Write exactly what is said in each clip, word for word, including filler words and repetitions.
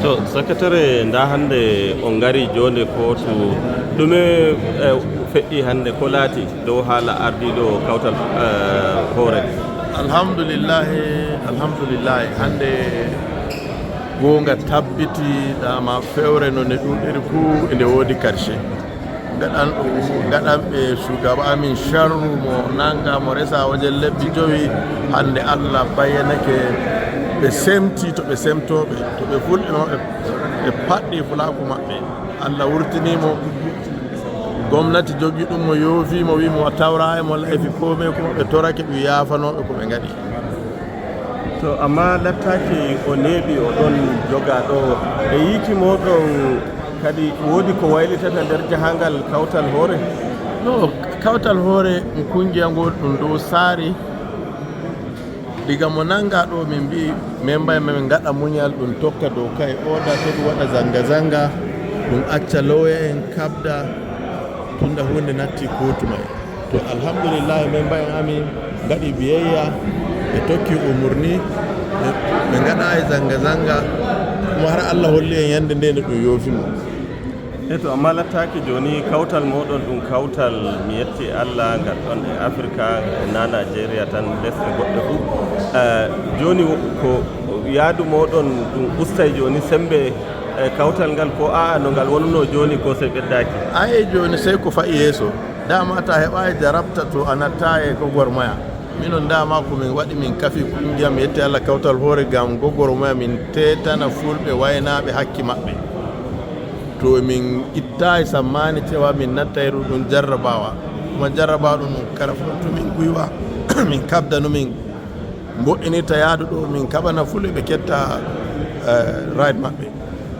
To, sakatare, nda hannde on ngari joonde kootu. Ɗume, eh, feƴƴi hannde? Ko laati dow haala ardiiɗo kawtal, eh, hoore? Alhamdulillahi, alhamdulillahi. Hannde goonga tabbiti, dama fewre no ne ɗuɗiri fuu ende woodi karshe. Gaɗan, gaɗanɓe shugaba amin sharru, mo nanga, mo resa wajen lebbi jowi, hannde Allah bayyanake ɓe semti to ɓe semtooɓe, to ɓe fulɓe ma ɓe, ɓe paɗɗi fulaaku maɓɓe. Allah wurtini mo, gomnati jogi ɗum mo, yoofi mo, wi mo tawra e mo laifi kome, kuma ɓe torake ɗum yaafanooɓe ko ɓe ngaɗi. To, amma lattaaki o neeɓi, o ɗon joga ɗo. E yiiki mooɗon kadi, woodi ko waylitata nder jahangal kawtal hoore? No, kawtal hoore, kungiya ngol ɗum dow saari. Diga mo nanga ɗo, min mbi'i memba en min ngaɗa munyal, ɗum tokka dow kay oda, to ɗum waɗa zanga-zanga, ɗum acca looya en kabda, tunda huunde natti kootu may. To, alhamdulillahi, memba en amin ngaɗi biyayya, ɓe tokki umurni, ɓe, ɓe ngaɗaay zanga-zanga, kuma har Allah holli en yande nde no ɗum yoofi mo. E to, amma lattaaki jooni kawtal mooɗon ɗum kawtal, mi yetti Allah, ngal ɗon e Afirka, na Nigeria tan, lesɗe goɗɗe fuu. Eh, jooni wo-, ko yaadu mooɗon ɗum ustay jooni sembe, eh, kawtal ngal, ko a'a no ngal wonunoo jooni ko sey ɓeddaaki? Aye, jooni sey ko fa'i yeeso. Dama ta heɓaay jarabta to a nattaay e gogormaya. Minon dama ko min waɗi, min kafi kungiya, mi yetti Allah, kawtal hoore ngam gogormaya, min tetana fulɓe waynaaɓe hakki maɓɓe. To min ittaay sammaani cewa min nattay ɗum, ɗum jarrabawa. Kuma jarrabawa ɗum, ɗum kara fof to min guywa, min kabda no min mbo'inirta yaadu ɗo, min kaɓana fulɓe ɓe ketta, eh, right maɓɓe.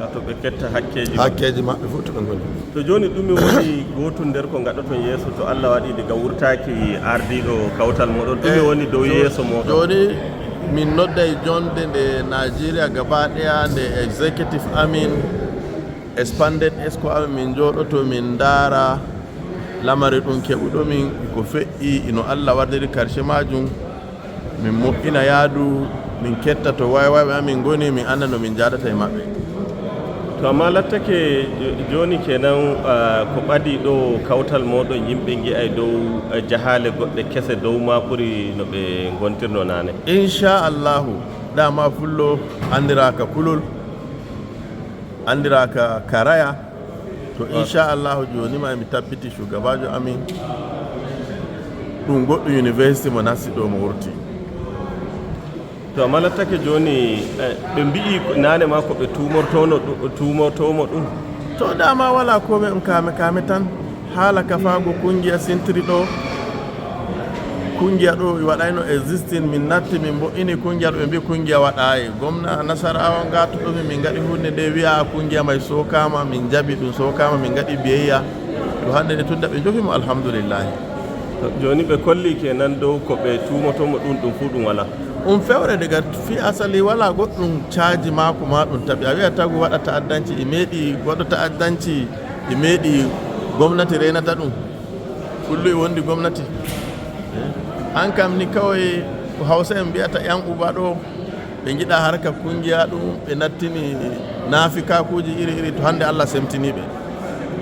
Wato ɓe ketta hakkeeji maɓɓe. Hakkeeji maɓɓe fof to ɓe ngoni. To jooni, ɗume woni gootum nder ko ngaɗoton yeeso to Allah waɗi daga wurtaaki ardiiɗo kawtal mooɗon? Ɗume Eh, woni dow jo-, yeeso mooɗon? Jooni min nodday jonde nde Nigeria gaba ɗaya, nde executive amin, expanded exco amin, min njooɗoto min ndaara lamari ɗum keɓuɗo min, ko feƴƴi, ino Allah wardiri karshe majum. Min moƴƴina yaadu, min ketta to waywayɓe amin ngoni, min annda no min njaadata e maɓɓe. To, amma lattake jo-, jooni kenan, ah, ko ɓadii ɗo kawtal mooɗon, yimɓe ngi'ay dow, eh, jahaale goɗɗe kese dow ma ɓuri no ɓe ngontirno naane? Inchallahu, dama fullo anndiraaka kulol, anndiraaka karaya. To, inchallahu, jooni ma emi tabbiti shugabaajo amin, ɗum goɗɗum university mo nasti ɗo mo wurti. To, amma lattake jooni, eh, ɓe mbi'i ko, naane ma ko ɓe tuumortoono ɗu-, tuumotoomo ɗum? To, dama wala kome, ɗum kame kame tan. Haala kafaago kungiya sintiri ɗo. Kungiya ɗo waɗayno existing, min natti, min mbo'ini kungiya ɗo, ɓe mbi'i kungiya waɗaayi. Gomna Nasarawa ngatuɗo min, min ngaɗi hunde nde wi'a kungiya may sokama, min jaɓi ɗum sokama, min ngaɗi biyayya. To hannde nde tunda ɓe jofi mo, alhamdulillahi. To, jooni ɓe kolli kenan dow ko ɓe tuumotoomo ɗum, ɗum fuu ɗum wala? Um fewre daga fi asali, wala goɗɗum caaji maako ma ɗum taɓi. A wi'a tagu waɗa ta'addanci, e meeɗi waɗa ta'addanci, e meeɗi gomnati reenata ɗum. Kullu e wondi gomnati. An kam ni kawai ko Hausa en mbi'ata yan uba ɗo, ɓe ngiɗa harka kungiya ɗum, ɓe nattini naafikakuuji iri iri, to hannde Allah semtini ɓe.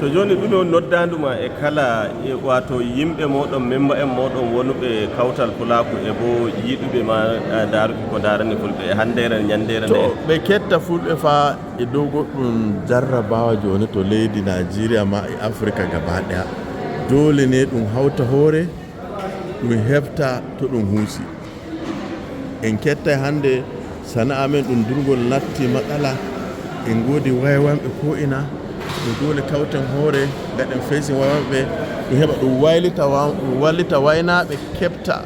To jooni, ɗum o noddaandu ma e kala, e, waato yimɓe mooɗon, memba en mooɗon wonuɓe kawtal Pulaaku e bo yiɗuɓe ma, eh, ndaaruki ko ndaarani Fulɓe e hanndeere, ñanndeere nde? To ɓe ketta Fulɓe faa e dow goɗɗum jarrabaawa jooni to leydi Naajeeriya ma e Afirka gaba ɗaya. Doole ne ɗum hawta hoore, ɗum hefta to ɗum huusi. En kettay hannde sana'a men ɗum durngol natti matsala. En ngoodi waywanɓe ko ina. Ɓe doole kawten hoore, ngaɗen feesin waywanɓe. Ɗum heɓa ɗum waylita wa-, ɗum wallita waynaaɓe keɓta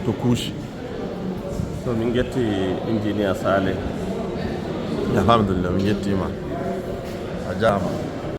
to kuuci. To min ngetti injiniya Sale. Alhamdulillah, min ngettima. A jaama.